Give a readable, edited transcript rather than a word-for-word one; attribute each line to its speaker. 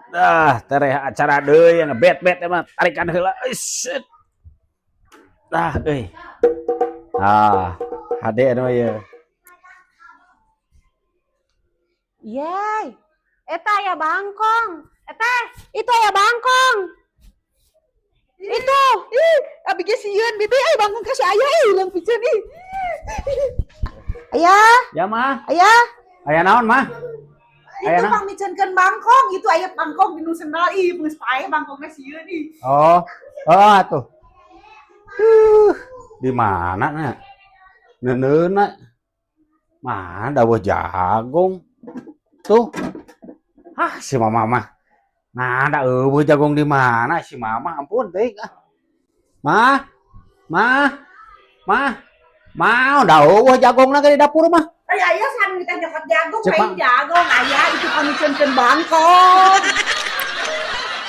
Speaker 1: Dah, tereh acara deui yang ngebet-bet emang tarikan heula. Shit. Dah euy. Ah, hade anu ieu.
Speaker 2: Yeay, eta aya bangkong. Eta, itu aya bangkong. Itu.
Speaker 3: Ih, abi ge sieun, Bibi, euy, bangkong ka si ayah euy, hilang piceun ih. Ayah,
Speaker 1: Ya, Mah.
Speaker 3: Ayah.
Speaker 1: Aya naon, Mah? Aya
Speaker 3: Itu
Speaker 1: naon?
Speaker 3: Pangmiceunkeun bangkong, itu aya bangkong di nu sendal ih, geus paeh bangkongna, sieun ih.
Speaker 1: Oh, oh atuh. Di mana na? Neundeunna. Mana daweuh jagung? Tuh. Ah, si mama mah. Nah, ada euweuh jagung di mana si mama? Ampun teuing ah. Mah. Mah. Mah. Mau da euweuh jagongna ge di dapur mah.
Speaker 3: Ay, ayah san kita nyokot jagung,
Speaker 1: Cek,
Speaker 3: lain
Speaker 1: Pak.
Speaker 3: Jagung, ayah itu pangmiceunkeun bangkong.